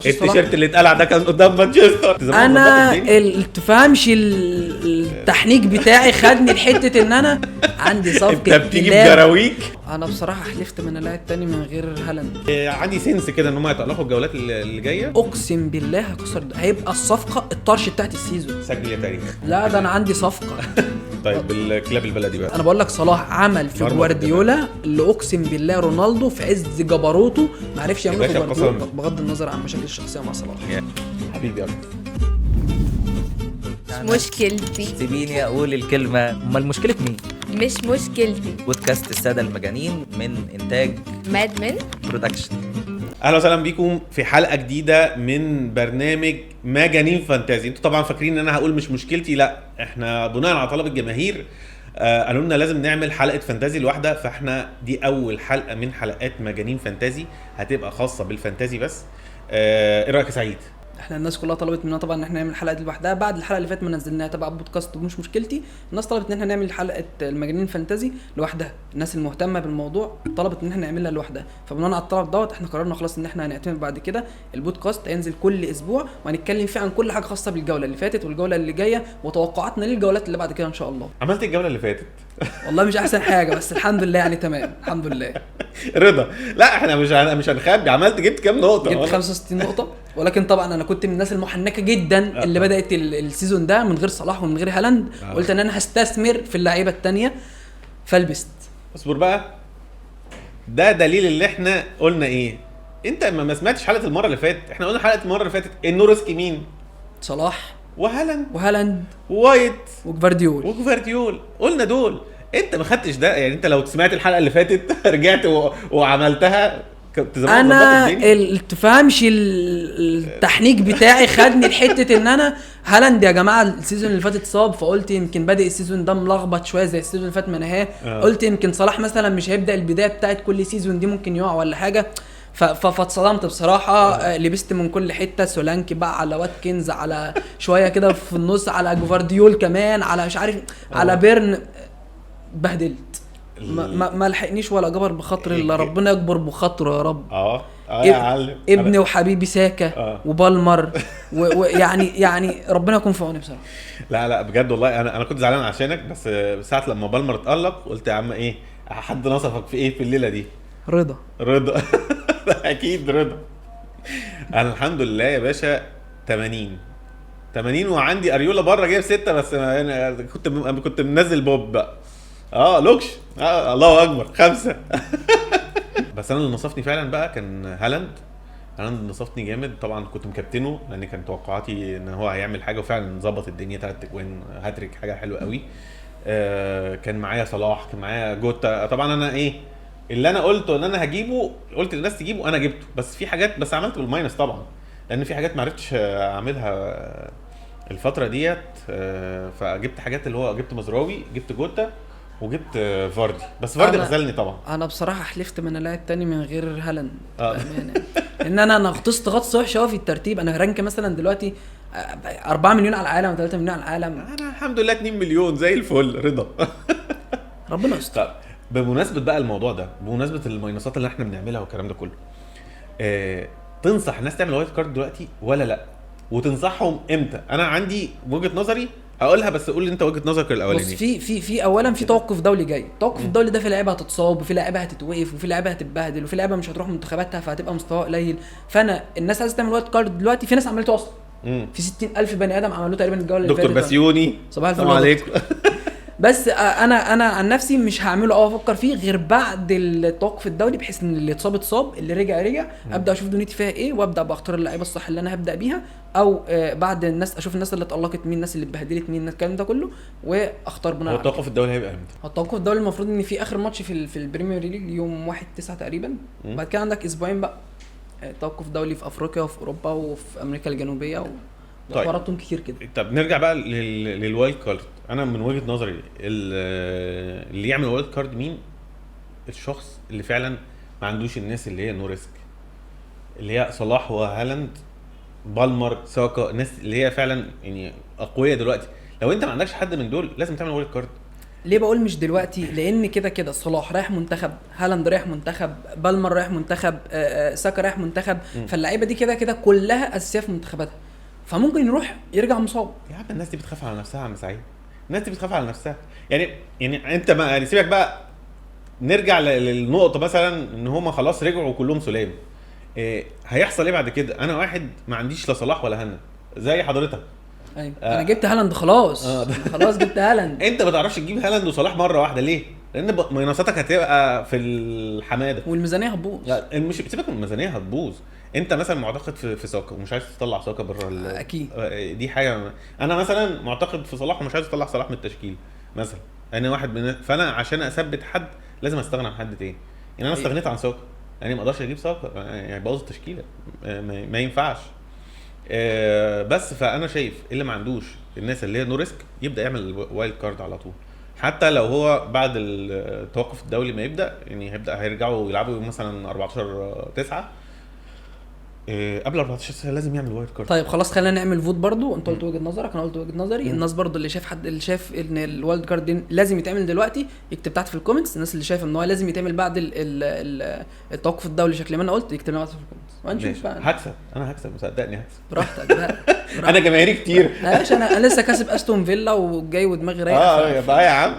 التيشيرت اللي اتقلع ده كان قدام مانشستر. انا تفهمش التحنيك بتاعي خدني لحته ان انا عندي صفقة. انت بتيجي كلاب. بجراويك. انا بصراحة حلفت من اللاعب تاني من غير هالاند. عندي sense كده ان هم هيتالقوا الجولات اللي جاية. اقسم بالله هكسر، هيبقى الصفقة الطرش بتاعت ال season. سجل يا تاريخ. لا ده انا عندي صفقة. طيب الكلاب البلدي بقى. انا بقول لك صلاح عمل في مرمى جوارديولا اللي اقسم بالله رونالدو في عز جبروته ما عرفش يعمله في باشا جوارديولا، قسم. بغض النظر عن مشاكل الشخصية مع صلاح. حبيبي يا رب. مش مشكلتي. سيبيني اقول الكلمة. امال مشكلة مين؟ مش مشكلتي. بودكاست السادة المجانين من انتاج ماد من production. اهلا وسهلا بيكم في حلقة جديدة من برنامج مجانين fantasy. انتوا طبعا فاكرين ان انا هقول مش مشكلتي، لا احنا بناء على طلب الجماهير قالوا لنا لازم نعمل حلقة fantasy لوحدها، فاحنا دي اول حلقة من حلقات مجانين fantasy هتبقى خاصة بال fantasy بس. ايه رايك يا سعيد؟ احنا الناس كلها طلبت مننا طبعا ان احنا نعمل الحلقة دي لوحدها بعد الحلقة اللي فاتت ما نزلناها تبع بودكاست ومش مشكلتي. الناس طلبت ان احنا نعمل حلقة المجانين fantasy لوحدها، الناس المهتمة بالموضوع طلبت ان احنا نعملها لوحدها، فبناء على الطلب دوت احنا قررنا خلاص ان احنا هنعتمد بعد كده البودكاست هينزل كل اسبوع وهنتكلم فيه عن كل حاجة خاصة بالجولة اللي فاتت والجوله اللي جاية وتوقعاتنا للجولات اللي بعد كده ان شاء الله. عملت الجولة اللي فاتت؟ والله مش احسن حاجة بس الحمد لله يعني تمام الحمد لله. رضا. لا احنا مش هنخبي، عملت جبت كام نقطة؟ جبت 65 نقطة، ولكن طبعا انا كنت من الناس المحنكه جدا اللي بدات ال season ده من غير صلاح ومن غير هالاند. قلت ان انا هستثمر في اللعيبة الثانية فلبست. اصبر بقى، ده دليل اللي احنا قلنا ايه. انت ما سمعتش حلقة المرة اللي فاتت؟ احنا قلنا حلقة المرة اللي فاتت ال no risk مين؟ صلاح وهالاند وهالاند ووايت وجفارديول وجفارديول، قلنا دول. انت ما خدتش ده، يعني انت لو سمعت الحلقة اللي فاتت رجعت وعملتها كنت زمان. انا تفهمش التحنيك بتاعي خدني لحته ان انا هالاند يا جماعة ال season اللي فات اتصاب، فقلت يمكن بادئ ال season ده ملخبط شوية زي ال season اللي فات ما نهاه. قلت يمكن صلاح مثلا مش هيبدا البداية بتاعت كل season دي، ممكن يقع ولا حاجة. فاتصدمت بصراحة. لبست من كل حتة، سولانكي بقى على واتكنز، على شوية كده في النص، على جفارديول كمان، على مش عارف على بيرن. بهدلت، ما لحقنيش ولا جبر بخاطر الا ربنا يجبر بخاطره يا رب. يا معلم. ابني وحبيبي ساكا وبالمر ويعني يعني ربنا يكون في عوني بصراحة. لا لا بجد والله انا كنت زعلان عشانك، بس ساعة لما بالمر اتألق قلت يا عم ايه، حد نصفك في ايه في الليلة دي؟ رضا. رضا. اكيد رضا. انا الحمد لله يا باشا 80 وعندي اريولا بره جايب 6 بس. انا كنت منزل بوب بقى. لوكش. الله اكبر 5. بس انا اللي نصفني فعلا بقى كان هالاند. هالاند نصفني جامد طبعا، كنت مكابتنه لان كان توقعاتي ان هو هيعمل حاجة، وفعلا ظبط الدنيا، 3 اجوان هاتريك، حاجة حلوة قوي. كان معايا صلاح، كان معايا جوتا. طبعا انا ايه اللي انا قلته ان انا هجيبه، قلت للناس تجيبه، انا جبته، بس في حاجات بس عملت بال minus طبعا، لان في حاجات ما عرفتش اعملها الفترة ديت. فجبت حاجات اللي هو جبت مزراوي، جبت جوتا، وجبت فاردي، بس فاردي غزلني طبعا. انا بصراحة حلفت من اللاعب تاني من غير هالاند بامانه، ان انا غطست غطس وحشة قوي في الترتيب. انا rank مثلا دلوقتي 4 مليون على العالم، 3 مليون على العالم. انا الحمد لله 2 مليون زي الفل رضا. ربنا يستر. طب بمناسبة بقى الموضوع ده، بمناسبة الماينصات اللي احنا بنعملها والكلام ده كله، تنصح الناس تعمل wild card دلوقتي ولا لا؟ وتنصحهم امتى؟ انا عندي وجهه نظري هقولها، بس قول لي انت وجهه نظرك الاولانية. بص، في في في اولا في توقف دولي جاي. التوقف الدولي ده في لعيبة هتتصاب، وفي لعيبة هتتوقف، وفي لعيبة هتتبهدل، وفي لعيبة مش هتروح منتخباتها فهتبقى مستواها قليل. فانا الناس عايزه تعمل wild card دلوقتي، في ناس عملته اصلا. في 60,000 بني ادم عملوه تقريبا الجولة اللي دكتور فاتت. بسيوني صباح الفل السلام يا عليكم. بس انا عن نفسي مش هعمله او افكر فيه غير بعد التوقف الدولي، بحيث ان اللي اتصاب اتصاب، اللي رجع رجع، ابدا اشوف دنيتي فيها ايه، وابدا بختار اللعيبة الصح اللي انا هبدا بيها، او بعد الناس اشوف الناس اللي اتالقت مين، الناس اللي اتبهدلت مين، الكلام ده كله، واختار بناء هو على التوقف الدولي هيبقى امتى؟ التوقف الدولي المفروض ان في اخر ماتش في ال Premier League يوم 1/9 تقريبا. بعد كده عندك اسبوعين بقى توقف دولي في افريقيا وفي اوروبا وفي امريكا الجنوبية وحواراتهم كتير كده. طب نرجع بقى لل wild card. انا من وجهه نظري اللي يعمل wild card مين؟ الشخص اللي فعلا ما عندوش الناس اللي هي no risk، اللي هي صلاح وهالاند، بالمر، ساكا، الناس اللي هي فعلا يعني اقوياء دلوقتي. لو انت ما عندكش حد من دول لازم تعمل wild card. ليه بقول مش دلوقتي؟ لان كده كده صلاح رايح منتخب، هالاند رايح منتخب، بالمر رايح منتخب، ساكا رايح منتخب، فاللعيبه دي كده كده كلها اساسية في منتخباتها، فممكن يروح يرجع مصاب. يا عم الناس دي بتخاف على نفسها يا عم سعيد، الناس دي بتخاف على نفسها. يعني انت ما يعني سيبك بقى، نرجع للنقطة مثلا ان هم خلاص رجعوا كلهم سلام. إيه هيحصل ايه بعد كده؟ انا واحد ما عنديش لا صلاح ولا هالاند زي حضرتك. ايوه انا جبت هالاند خلاص. خلاص جبت هالاند. انت ما تعرفش تجيب هالاند وصلاح مرة واحدة ليه؟ لان ماينصاتك هتبقى في الحماده والميزانيه هتبوظ. لا مش سيبك من الميزانية هتبوظ. انت مثلا معتقد في ساكا ومش عايز تطلع ساكا بره اكيد دي حاجة. انا مثلا معتقد في صلاح ومش عايز اطلع صلاح من التشكيل مثلا. انا واحد من، فانا عشان اثبت حد لازم استغنى عن حد تاني. يعني انا استغنيت عن ساكا، يعني ما اقدرش اجيب ساكا، يعني بوظ التشكيلة، ما ينفعش. بس فانا شايف اللي ما عندوش الناس اللي هي no risk يبدا يعمل wild card على طول، حتى لو هو بعد التوقف الدولي ما يبدا، يعني هيبدا هيرجعوا يلعبوا مثلا 14/9، قبل 14/9 لازم يعمل wild card. طيب خلاص خلينا نعمل vote برضو. انت قلت وجهه نظرك، انا قلت وجهه نظري. الناس برضو اللي شايف حد اللي شايف ان ال wild card دي لازم يتعمل دلوقتي يكتب تحت في ال comments. الناس اللي شايف ان هو لازم يتعمل بعد التوقف الدولي شكل ما انا قلت يكتب لنا تحت في ال comments وهنشوف بقى. هكسب، انا هكسب صدقني، هكسب براحتك بقى. انا جماهيري كتير. لا يا باشا انا لسه كاسب استون فيلا وجاي ودماغي رايقة. يا بقى يا عم.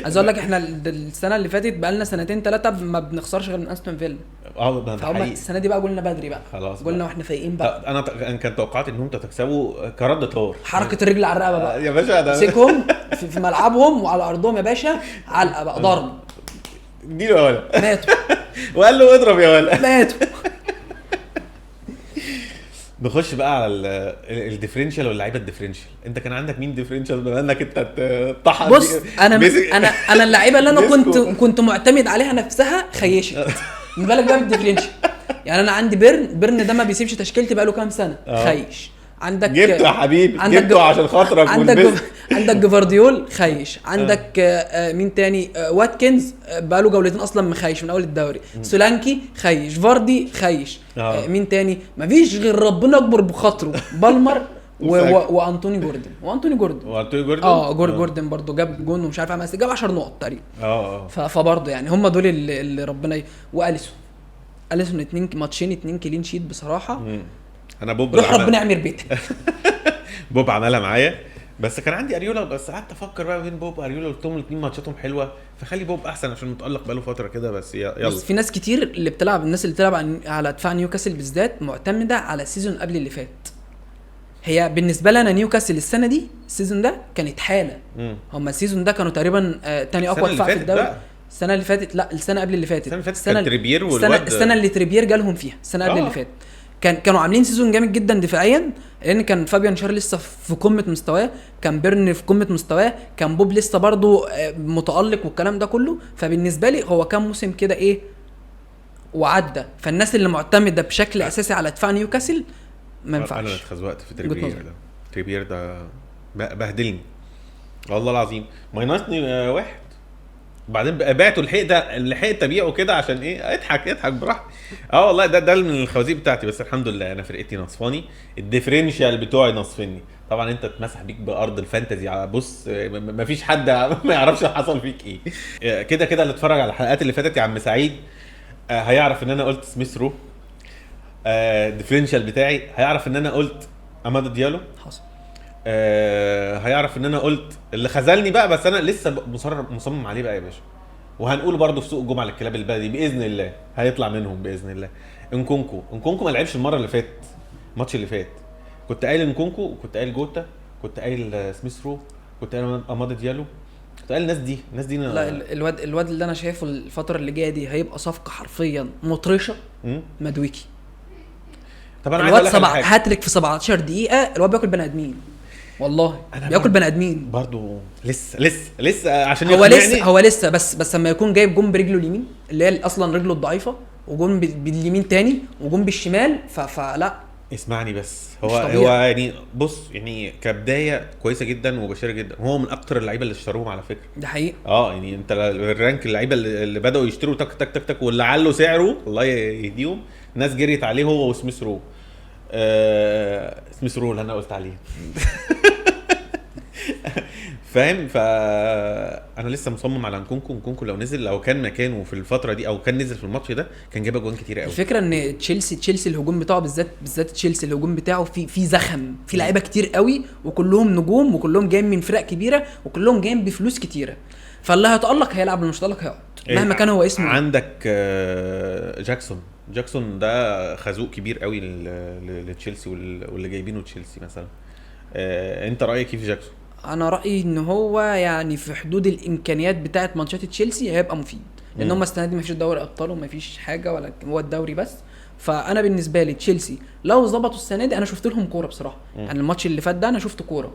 عايز اقول لك احنا السنة اللي فاتت بقى لنا سنتين ثلاثة ما بنخسرش غير من استون فيلا. ده حقيقي. السنة دي بقى قلنا بدري بقى خلاص، قلنا واحنا فايقين بقى. انا كان توقعت ان انتوا تكسبوا كرد طار، حركة الرجل على الرقبة بقى يا باشا. ده مسكهم في ملعبهم وعلى ارضهم يا باشا، علقه بقى ضرب. اديله يا ولا ماتوا. وقال له اضرب يا ولا ماتوا. نخش بقى على ال differential واللعيبة ال differential. انت كان عندك مين differential بما انك انت طحن؟ بص انا انا اللعيبة اللي انا كنت معتمد عليها نفسها خيشت، ما بالك بقى بال differential. يعني انا عندي بيرن ده ما بيسيبش تشكيلتي بقى له كام سنة. خيش. عندك جبته يا حبيبي، جبته عشان خاطرك. عندك جفارديول خيش. عندك مين تاني؟ واتكنز بقى له جولتين اصلا مخيش من اول الدوري. سولانكي خيش، فاردي خيش. مين تاني؟ مفيش غير ربنا اكبر بخاطره بالمر وانتوني جوردن. وانتوني جوردن جوردن برضو جاب جون ومش عارف عمل، جاب 10 نقط تقريبا. فبرضو يعني هم دول اللي ربنا واليسون 2 ماتشين 2 clean sheet بصراحة. انا بوب روح ربنا يعمر بيتك. بوب عملها معايا، بس كان عندي اريولا، بس قعدت افكر بقى بين بوب واريولا، قلت لهم الاثنين ماتشاتهم حلوة فخلي بوب احسن عشان متالق بقاله فترة كده. بس يلا، بس في ناس كتير اللي بتلعب، الناس اللي بتلعب على دفاع نيوكاسل بالذات معتمدة على season قبل اللي فات. هي بالنسبة لنا نيوكاسل السنة دي ال season ده كانت حاله. هم ال season ده كانوا تقريبا تاني اقوى دفاع في الدوري. السنة اللي فاتت، لا السنة قبل اللي فاتت، السنة اللي تريبير والواد، السنة اللي تريبير جالهم فيها السنة قبل اللي فاتت، كانوا عاملين season جامد جدا دفاعيا، لان كان فابيان شار لسه في قمة مستواه، كان بيرن في قمة مستواه، كان بوب لسه برضو متالق والكلام ده كله. فبالنسبه لي هو كان موسم كده ايه وعدى. فالناس اللي معتمدة بشكل اساسي على دفاع نيوكاسل ما ينفعش. انا اتخزوقت في تريبير ده، تريبير ده بهدلني والله العظيم، ماينصني واحد، بعدين بعته لحقت ابيعه كده عشان ايه؟ اضحك براحتي. والله ده من الخوازيق بتاعتي، بس الحمد لله انا فرقتي نصفاني، ال differential بتوعي نصفني. طبعا انت اتمسح بيك بارض ال fantasy، بص مفيش حد ما يعرفش حصل فيك ايه. كده كده اللي اتفرج على الحلقات اللي فاتت يا عم سعيد هيعرف ان انا قلت سميث رو ال differential بتاعي، هيعرف ان انا قلت امادو ديالو حصل، هيعرف ان انا قلت اللي خذلني بقى، بس انا لسه مصمم عليه بقى يا باشا، وهنقول برضو في سوق الجمعة للكلاب البلدي باذن الله هيطلع منهم باذن الله. انكونكو ما لعبش المرة اللي فاتت، الماتش اللي فات كنت قايل انكونكو، وكنت قايل جوتا، كنت قايل سميث رو، كنت قايل امادو ديالو، كنت قايل الناس دي لا الواد اللي انا شايفه الفترة اللي جاية دي هيبقى صفقة حرفيا مطرشه، مدويكي. طب انا عايز اقول لك هاتريك في 17 دقيقة، الواد بياكل بني ادمين والله، بياكل بني ادمين برضو لسه لسه لسه عشان هو لسه بس لما يكون جايب جون برجله اليمين اللي هي اصلا رجله الضعيفة، وجون باليمين تاني، وجون بالشمال، فلا اسمعني بس هو يعني بص، يعني كبداية كويسة جدا ومبشره جدا، هو من اكتر اللعيبة اللي اشتروهم على فكرة، ده حقيقي. يعني انت ال rank اللعيبة اللي بداوا يشتروا تك تك تك تك، واللي علوا سعره الله يهديهم، ناس جريت عليه هو وسميث رو. سميث رو اللي انا قلت عليه. فاهم؟ فانا لسه مصمم على نكونكو. نكونكو لو نزل، لو كان مكانه في الفترة دي او كان نزل في الماتش ده، كان جاب اجوان كتير قوي. الفكرة ان تشيلسي الهجوم بتاعه بالذات تشيلسي الهجوم بتاعه في زخم، في لعيبة كتير قوي، وكلهم نجوم، وكلهم جايين من فرق كبيرة، وكلهم جايين بفلوس كتيرة. فاللي هيتالق هيلعب، اللي مش هيتالق هيقعد مهما كان هو اسمه. عندك جاكسون ده خازوق كبير قوي لتشيلسي واللي جايبينه تشيلسي مثلا. انت رايك كيف جاكسون؟ انا رايي ان هو يعني في حدود الامكانيات بتاعه ماتشات تشيلسي هيبقى مفيد، لان هم السنة دي مفيش دوري ابطال ومفيش حاجة، ولا هو الدوري بس. فانا بالنسبة لي تشيلسي لو ظبطوا السنة دي، انا شفت لهم كورة بصراحة. يعني الماتش اللي فات ده انا شفت كورة.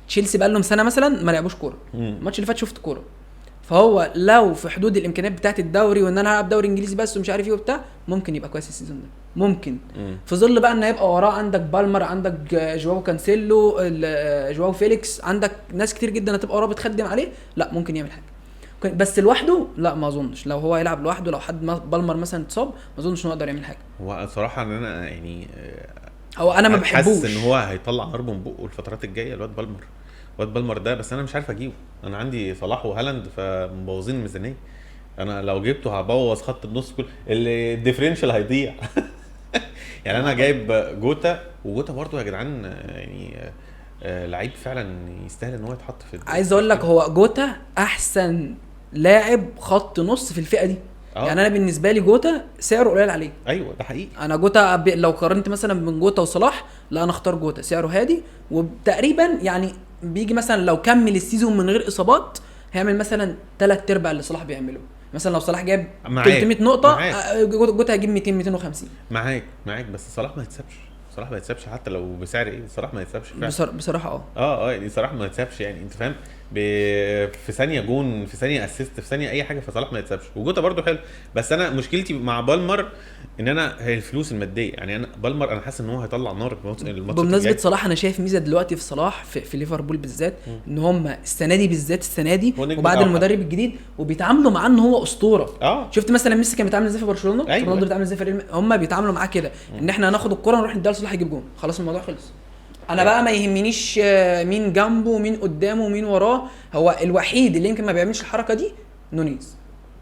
تشيلسي بقى لهم سنة مثلا ما لعبوش كورة، الماتش اللي فات شفت كورة. فهو لو في حدود الامكانيات بتاعه الدوري، وان انا هلعب دوري انجليزي بس ومش عارف ايه وبتاع، ممكن يبقى كويس ال season ده، ممكن. في ظل بقى ان هيبقى وراه عندك بالمر، عندك جواو كانسيلو، جواو فيليكس، عندك ناس كتير جدا هتبقى وراه بتخدم عليه، لا ممكن يعمل حاجة. بس لوحده لا، ما اظنش. لو هو يلعب لوحده، لو حد بالمر مثلا اتصاب، ما اظنش انه يقدر يعمل حاجة. هو صراحة ان انا يعني هو انا ما بحبوش، حاسس ان هو هيطلع نار من بقه الفترات الجاية الواد بالمر. الواد بالمر ده بس انا مش عارف اجيبه. انا عندي صلاح وهالاند فمبوظين الميزانية. انا لو جبته هبوظ خط النص كل ال differential هيضيع. يعني انا جايب جوتا، وجوتا برضو يا جدعان يعني لعيب فعلا يستاهل ان هو يتحط في. عايز اقول لك هو جوتا احسن لاعب خط نص في الفئة دي. يعني انا بالنسبة لي جوتا سعره قليل عليه. ايوه ده حقيقي. انا جوتا لو قارنت مثلا بين جوتا وصلاح، لا انا اختار جوتا، سعره هادي، وتقريبا يعني بيجي مثلا لو كمل ال season من غير اصابات هيعمل مثلا 3/4 اللي صلاح بيعمله. مثلا لو صلاح جاب 300 نقطة، جوتا هيجيب 200 250. معاك بس صلاح ما يتسابش. صلاح ما يتسابش حتى لو بسعر ايه، صلاح ما يتسابش فعلا. بصراحة يعني صلاح ما يتسابش، يعني انت فاهم، في ثانية جون، في ثانية assist، في ثانية اي حاجة، فصلاح ما يتسابش. وجوتا برده حلو، بس انا مشكلتي مع بالمر ان انا هي الفلوس المادية. يعني انا بالمر انا حاسس ان هو هيطلع نار الماتش. بمناسبة صلاح، انا شايف ميزة دلوقتي في صلاح في ليفربول بالذات، ان هم السنة دي بالذات، السنة دي وبعد المدرب الجديد، وبيتعاملوا معاه ان هو اسطورة. شفت مثلا ميسي كان بيتعامل ازاي في برشلونة، أيوة. رونالدو بيتعامل ازاي في ريال، هم بيتعاملوا معاه كده، ان احنا هناخد الكره نروح نديها لصلاح يجيب جون، خلاص الموضوع خلص. انا بقى ما يهمنيش مين جنبه مين قدامه مين وراه. هو الوحيد اللي يمكن ما بيعملش الحركة دي نونيز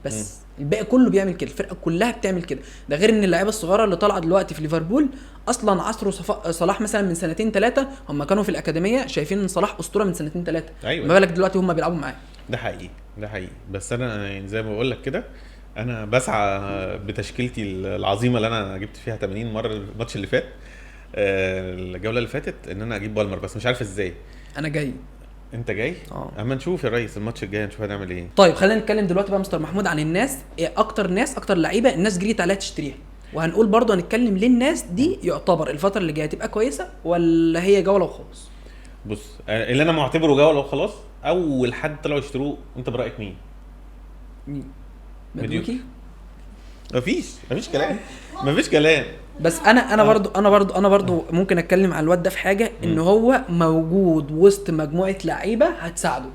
بس. الباقي كله بيعمل كده، الفرقة كلها بتعمل كده. ده غير ان اللعيبة الصغيرة اللي طالعه دلوقتي في ليفربول اصلا عصروا صلاح مثلا من سنتين ثلاثة، هم كانوا في الاكاديمية شايفين ان صلاح اسطورة من سنتين ثلاثة. أيوة. ما بالك دلوقتي هم بيلعبوا معاه. ده حقيقي، ده حقيقي. بس انا يعني زي ما بقول لك كده، انا بسعى بتشكيلتي العظيمة اللي انا جبت فيها 80 مرة الماتش اللي فات، الجولة اللي فاتت، ان انا اجيب بالمر، بس مش عارف ازاي. انا جاي. انت جاي؟ اما نشوف يا ريس الماتش الجاي، نشوف هنعمل ايه. طيب خلينا نتكلم دلوقتي بقى مستر محمود عن الناس، اكتر ناس، اكتر لعيبة الناس جريت عليها تشتريها، وهنقول برضو هنتكلم ليه الناس دي يعتبر الفترة اللي جاية تبقى كويسة ولا هي جولة وخلاص. بص، اللي انا معتبره جولة وخلاص، اول حد طلعوا يشتروه انت برايك مين؟ مين؟ مدوكي؟ مفيش كلام، مفيش كلام. بس انا برضو ممكن اتكلم على الواد ده في حاجة، ان هو موجود وسط مجموعة لعيبة هتساعده.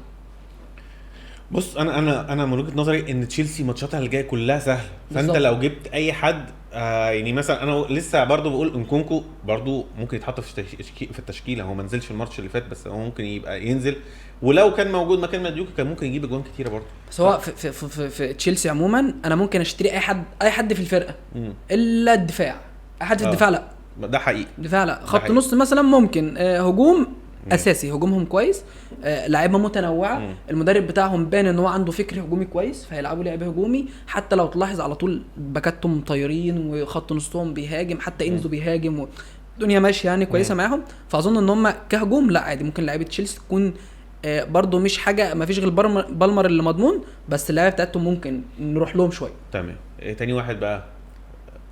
بص، انا من وجهه نظري ان تشيلسي ماتشاتها الجاية كلها سهلة، فانت لو جبت اي حد يعني مثلا انا لسه برضو بقول انكونكو برضو ممكن يتحط في التشكيلة. هو ما نزلش الماتش اللي فات، بس هو ممكن يبقى ينزل، ولو كان موجود مكان ماديوكي كان ممكن يجيب اجوان كتيرة برضو. بس هو في في في, في تشيلسي عموما انا ممكن اشتري اي حد في الفرقة الا الدفاع. اي حد في الدفاع لا، ده حقيقي. دفاع لا، خط نص مثلا ممكن، هجوم اساسي، هجومهم كويس، لعيبة متنوعة. المدرب بتاعهم بان ان هو عنده فكر هجومي كويس، فهيلعبوا لعب هجومي. حتى لو تلاحظ على طول باكاتهم طايرين وخط نصهم بيهاجم، حتى انزو بيهاجم، الدنيا ماشية يعني كويسة معاهم. فاظن ان هم كهجوم لا عادي، ممكن لعيبة تشيلسي تكون برضو مش حاجة، ما فيش غير بالمر اللي مضمون، بس اللعيبة بتاعتهم ممكن نروح لهم شوية. تمام. تاني واحد بقى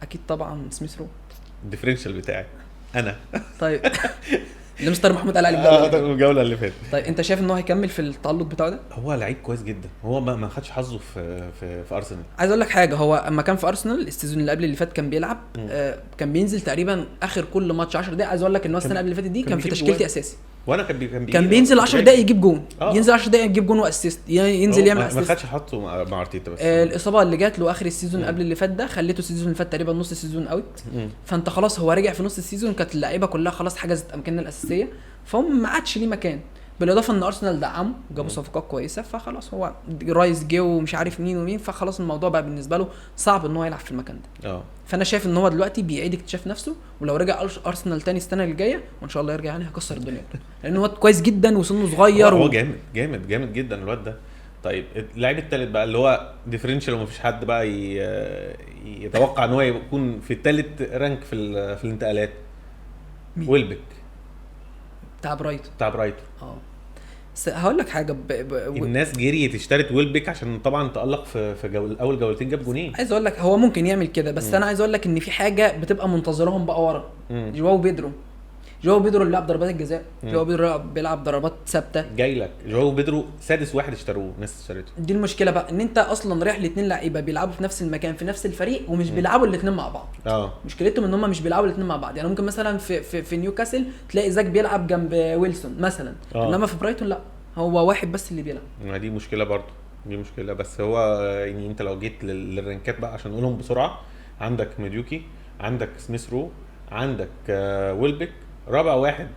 اكيد طبعا سميث رو، ال differential بتاعي انا. طيب اللي مستر محمود قال عليه الجولة اللي فاتت. طيب انت شايف ان هو هيكمل في التألق بتاعه ده؟ هو لعيب كويس جدا، هو ما خدش حظه في في, في ارسنال. عايز اقول لك حاجة، هو اما كان في ارسنال ال season اللي قبل اللي فات كان بيلعب، كان بينزل تقريبا اخر كل ماتش 10 دقايق. عايز اقول لك ان هو السنة قبل اللي فاتت دي كان في تشكيلتي اساسي، وانا كان بينزل 10 دقايق يجيب جون، ينزل 10 دقايق يجيب جون و assist، ينزل يعمل assist. ما خدش حظه مع ارتيتا بس. الاصابة اللي جات له اخر ال season قبل اللي فات ده خليته ال season اللي فات تقريبا نص ال season out. فانت خلاص هو رجع في نص ال season، كانت اللعيبة كلها خلاص حجزت اماكننا الاساسية، فهم ما عادش ليه مكان. بالاضافة ان ارسنال دعمه وجابوا صفقات كويسة، فخلاص هو رايس جه ومش عارف مين ومين، فخلاص الموضوع بقى بالنسبة له صعب ان هو يلعب في المكان ده. فانا شايف ان هو دلوقتي بيعيد اكتشاف نفسه، ولو رجع ارسنال تاني السنة الجاية وان شاء الله يرجع يعني هيكسر الدنيا، لان هو كويس جدا وسنة صغير. هو جامد جامد جامد جدا الواد ده. طيب اللاعب الثالث بقى اللي هو differential ومفيش حد بقى يتوقع ان هو يكون في الثالث rank في الانتقالات، ويلبك بتاع برايتون. بتاع برايتون. بس هقول لك حاجة، الناس جريت اشترت ويلبك عشان طبعا تالق في اول جولتين جاب جونين. عايز اقول لك هو ممكن يعمل كده، بس انا عايز اقول لك ان في حاجة بتبقى منتظرهم بقى ورا. جواو بيدرو، جواو بيدرو اللي لعب ضربات الجزاء، جواو بيدرو بيلعب ضربات ثابتة. جاي لك جواو بيدرو سادس واحد اشتروه، ناس اشتريته. دي المشكلة بقى، ان انت اصلا رايح لاثنين لعيبة بيلعبوا في نفس المكان في نفس الفريق ومش بيلعبوا الاثنين مع بعض. مشكلتهم ان هم مش بيلعبوا الاثنين مع بعض. يعني ممكن مثلا في في, في نيوكاسل تلاقي زاك بيلعب جنب ويلسون مثلا، انما في برايتون لا، هو واحد بس اللي بيلعب. ما دي مشكلة برضه، دي مشكلة. بس هو يعني انت لو جيت لل rank ات بقى عشان نقولهم بسرعة، عندك ميديوكي، عندك سميث رو، عندك ويلبك، رابع واحد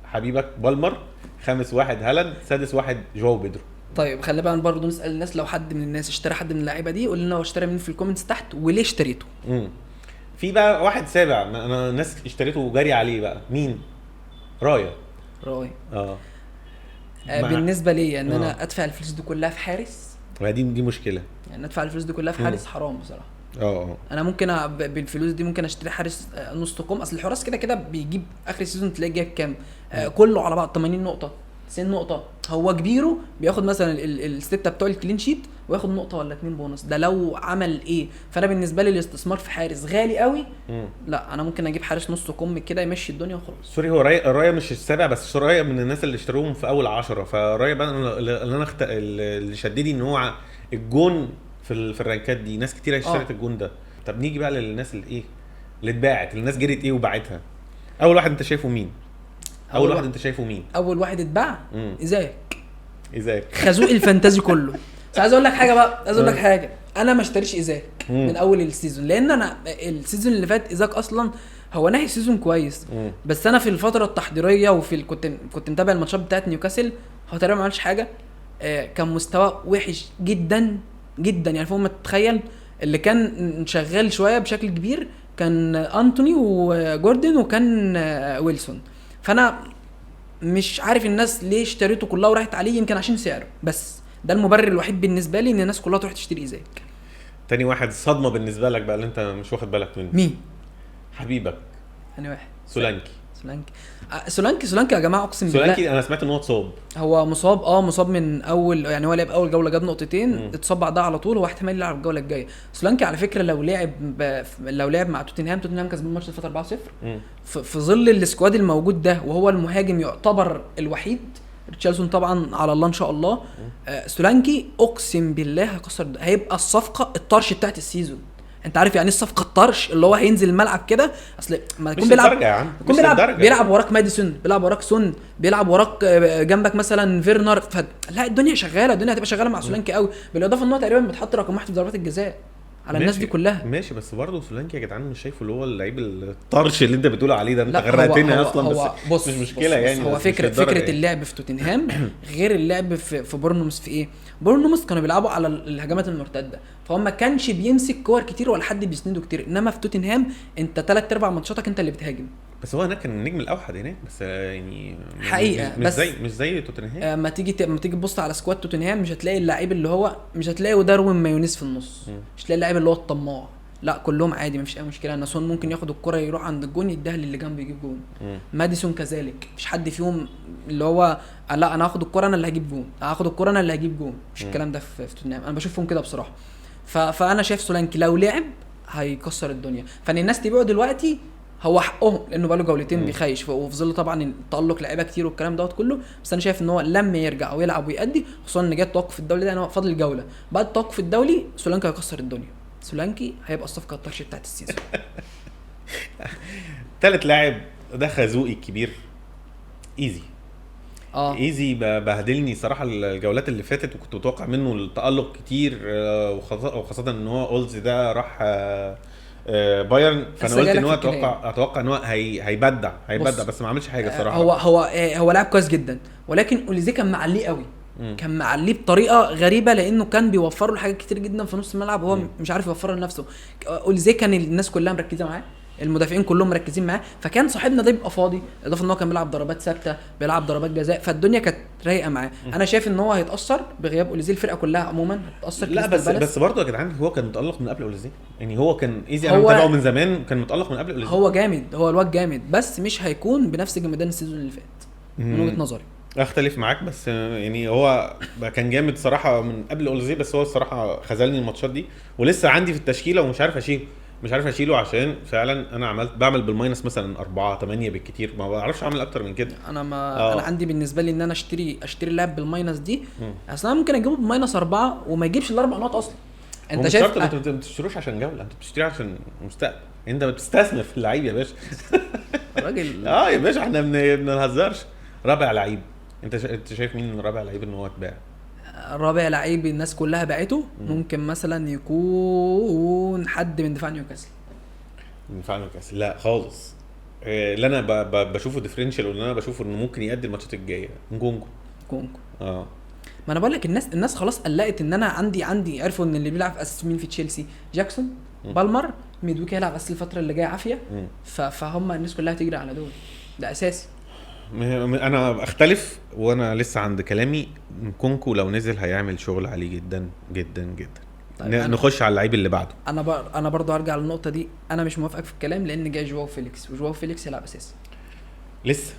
حبيبك بالمر، خامس واحد هالاند، سادس واحد جواو بيدرو. طيب خلينا بقى برضه نسال الناس، لو حد من الناس اشترى حد من اللعيبة دي قول لنا هو اشترى مين في ال comments تحت وليه اشتريته. في بقى واحد سابع انا الناس اشتريته وجري عليه بقى، مين؟ رايا. رايا بالنسبة لي ان انا ادفع الفلوس دي كلها في حارس، دي مشكلة. يعني ادفع الفلوس دي كلها في حارس حرام بصراحة. انا ممكن بالفلوس دي ممكن اشتري حارس نص كم. اصل الحراس كده كده بيجيب اخر ال season تلاقي جايب كام، كله على بعض 80 نقطة 90 نقطة. هو كبيرة بياخد مثلا الستة بتوع ال clean sheet وياخد نقطة ولا 2 بونص، ده لو عمل ايه. فانا بالنسبة لي الاستثمار في حارس غالي قوي. لا انا ممكن اجيب حارس نص كم كده يمشي الدنيا وخلاص. sorry، هو رايا مش السابع، بس رايا من الناس اللي اشتروهم في اول 10. فرايا بقى اللي انا اللي شددني ان هو الجون في ال rank ات دي ناس كتير اشترت الجون ده. طب نيجي بقى للناس اللي ايه اللي اتباعت، الناس جريت ايه وباعتها. اول واحد انت شايفه مين؟ اول واحد انت شايفه مين؟ اول واحد اتباع ايزاك. ايزاك خازوق ال fantasy كله. بس عايز اقول لك حاجة بقى، عايز اقول لك حاجة، انا ما اشتريش ايزاك من اول ال season، لان انا ال season اللي فات ايزاك اصلا هو نهي season كويس، بس انا في الفترة التحضيريه وفي كنت متابع الماتشات بتاعت نيوكاسل، هو تقريبا ما عملش حاجة. كان مستوى وحش جدا جدا، يعني فوق ما تتخيل. اللي كان شغال شوية بشكل كبير كان انتوني وجوردن وكان ويلسون. فانا مش عارف الناس ليه اشتريته كلها وراحت عليه، يمكن عشان سعره، بس ده المبرر الوحيد بالنسبة لي ان الناس كلها تروح تشتري ايزاك. تاني واحد صدمة بالنسبة لك بقى اللي انت مش واخد بالك منه، مين؟ حبيبك. انا واحد سولانكي. سولانكي يا جماعة اقسم بالله سولانكي انا سمعت ان هو اتصاب. هو مصاب، مصاب من اول، يعني هو لعب اول جولة جاب نقطتين، اتصاب بعدها على طول، هو احتمال يلعب الجولة الجاية. سولانكي على فكرة لو لعب مع توتنهام، توتنهام كسبان الماتش اللي فات 4-0 في ظل ال squad الموجود ده، وهو المهاجم يعتبر الوحيد، ريتشارلسون طبعا على الله ان شاء الله. سولانكي اقسم بالله هيكسر، هيبقى الصفقة الطرش بتاعت ال season. انت عارف يعني ايه الصفقة الطرش؟ اللي هو هينزل الملعب كده، اصل ما يكون بيلعب، يكون بيلعب وراك ماديسون، بيلعب وراك سون، بيلعب وراك جنبك مثلا فيرنر، لا الدنيا شغالة، الدنيا هتبقى شغالة مع سولانكي قوي. بالاضافة ان هو تقريبا بيتحط رقم 1 في ضربات الجزاء على الناس دي كلها. ماشي، بس برضه سولانكي يا جدعان مش شايفه اللي هو اللعيب الطرش اللي انت بتقول عليه ده، انت غرقتنا اصلا. بس مش مشكلة يعني، هو فكرة يعني. اللعب في توتنهام غير اللعب في بورنموث. في ايه؟ بورنموث كانوا بيلعبوا على الهجمات المرتدة، فهو ما كانش بيمسك كور كتير ولا حد بيسنده كتير. انما في توتنهام انت 3-4 ماتشاتك انت اللي بتهاجم. بس هو هناك كان النجم الاوحد هناك، بس يعني حقيقة مش زي توتنهام. ما تيجي تبص على squad توتنهام مش هتلاقي اللعيب اللي هو، مش هتلاقي داروين مايونيز في النص، مش هتلاقي اللعيب اللي هو الطماع، لا كلهم عادي مفيش اي مشكلة. ناسون ممكن ياخد الكره يروح عند الجون يديها للي جنبه يجيب جون. ماديسون كذلك، مفيش حد فيهم اللي هو لا انا هاخد الكره انا اللي هجيب جون، هاخد الكره انا اللي هجيب جون، مش الكلام ده في توتنهام. انا بشوفهم كده بصراحة. فانا شايف سولانكي لو لعب هيكسر الدنيا. فان الناس تبيعه دلوقتي هو حقهم، لانه بقاله جولتين بيخيش، وفي ظل طبعا التالق لعيبة كتير والكلام دوت كله. بس انا شايف ان هو لما يرجع ويلعب ويأدي، خصوصا ان جه التوقف الدولي ده، انا فاضل جولة بعد التوقف الدولي سولانكي هيكسر الدنيا. سولانكي هيبقى الصفقة الطرش بتاعت ال season. ثالث لاعب ده خازوقي الكبير، ايزي. ايزي بهدلني صراحة الجولات اللي فاتت، وكنت متوقع منه التالق كتير، وخاصة ان هو اولز ده راح بايرن، فانا قلت ان هو اتوقع ان هو هيبدع، بس ما عملش حاجة صراحة. هو لاعب كويس جدا، ولكن اوليزيه كان معليه قوي، كان معليه بطريقة غريبة، لانه كان بيوفر له حاجات كتير جدا في نص الملعب وهو مش عارف يوفرها لنفسه. اوليزيه كان الناس كلها مركزه معاه، المدافعين كلهم مركزين معاه، فكان صاحبنا ده بيبقى فاضي، اضافه ان هو كان بيلعب ضربات ثابتة، بيلعب ضربات جزاء، فالدنيا كانت رايقة معاه. انا شايف ان هو هيتاثر بغياب اوليزيه، الفرقة كلها عموما هتتاثر. لا بس برضه يا جدعان هو كان متالق من قبل اوليزيه، يعني هو كان ايزي، انا متابعه من زمان، كان متالق من قبل اوليزيه. هو جامد، هو الواد جامد، بس مش هيكون بنفس جمدان ال season اللي فات من وجهه نظري. اختلف معاك، بس يعني هو كان جامد صراحة من قبل اوليزيه، بس هو الصراحة خذلني الماتشات دي، ولسه عندي في التشكيلة ومش عارف اشيله، مش عارف اشيله، عشان فعلا انا بعمل بال minus مثلا 4 8 بالكتير، ما بعرفش اعمل اكتر من كده. انا ما انا عندي بالنسبة لي ان انا اشتري اللاعب بال minus دي، اصلا ممكن اجيبه ب minus 4 وما يجيبش الاربع نقط اصلا. انت شايف انت ما بتشتروش عشان جولة، انت بتشتري عشان مستقبل، انت بتستثمر في اللعيب يا باشا. الراجل يا باشا احنا ما بنهزرش. رابع لعيب انت شايف مين رابع لعيب ان هو اتباع؟ رابع لعيب الناس كلها باعته ممكن مثلا يكون حد من دفاع نيوكاسل. من دفاع نيوكاسل لا خالص. اللي انا بشوفه differential، واللي انا بشوفه انه ممكن يأدي الماتشات الجاية نكونكو. ما انا بقول لك الناس خلاص قلقت ان انا عندي عرفوا ان اللي بيلعب اساس مين في تشيلسي، جاكسون، بالمر، ميدويكي هيلعب اساس الفترة اللي جاية عافية، فهم الناس كلها تجري على دول، ده اساسي. انا اختلف وانا لسه عند كلامي، كونكو لو نزل هيعمل شغل عالي جدا جدا جدا. طيب نخش على اللعيب اللي بعده. انا برضو هرجع للنقطة دي، انا مش موافقك في الكلام، لان جاي جواو فيليكس، وجواو فيليكس هيلعب اساسي. لسه